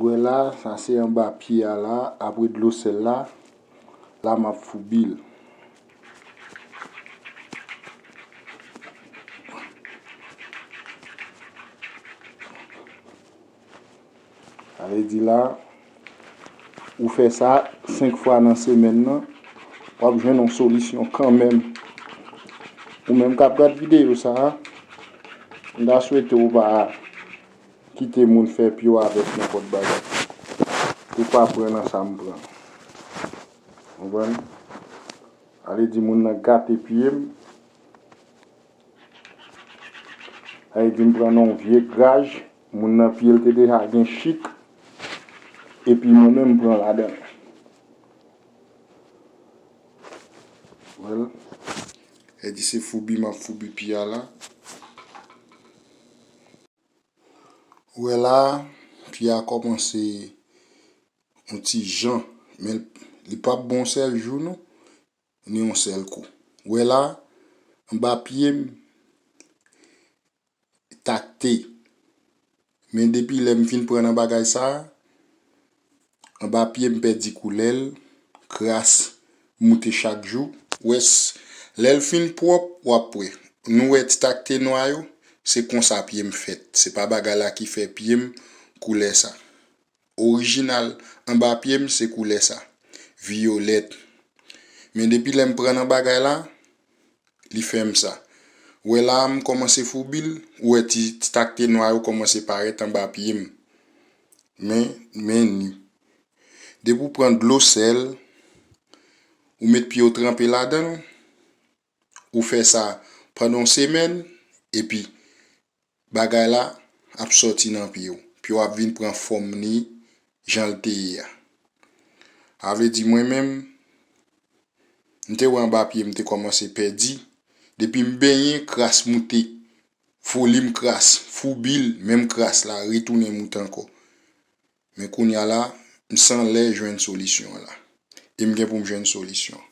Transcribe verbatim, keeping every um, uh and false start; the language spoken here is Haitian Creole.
Wè la, sa se anba pye a la, apre dlo sèl la, la m ap foubi l. Sa vle di la, ou fè sa senk fwa nan semèn nan, w ap jwenn yon solisyon kanmenm. Ou menm k ap gad videyo sa a, m ta swete w pa kite moun fè pye w avèk nenpòt bagay. Ou pa pran nan sa m pran. Konprann? Ale di moun nan gate pye m. Ale di m pran nan yon vye graj. Moun nan pye l te deja gen chik. Epi mwen menm m pran ladan l. Well, e di se foubi m ap foubi pye a la. Ou wè la, pye a kòmanse yon ti jan, men li p ap bon sèl jou non, ni yon sèl kou. Ou wè la, anba pye m takte. Men depi lè m fin pran nan bagay sa, anba pye m pèdi koulè l, kras moute chak jou. Ou wè, lè l fin pwòp, w ap wè. Nou wè ti takte nwa yo, se konsa pye m fèt. Se pa bagay la ki fè pye m koulè sa. Orijinal anba pye m se koulè sa. Viyolèt. Men depi lè m pran nan bagay la, li fè m sa. Ou wè la a m kòmanse foubi l, ou wè ti, ti takte nwa yo kòmanse parèt anba pye m. Men, men ni. Depi w pran dlo sèl, ou met pye w tranpe ladan l, ou fè sa pandan yon semèn, epi bagay la ap sòti nan pye w. Pye w ap vin pran fòm ni jan l te ye a. A vle di mwen menm, m te wè anba pye m te kòmanse pèdi. Depi m benyen, kras moute, foli m kras, foubi l, menm kras la retounen moute ankò. Men kounye a la, m sanlè jwenn solisyon an la. E m gen pou m jwenn solisyon.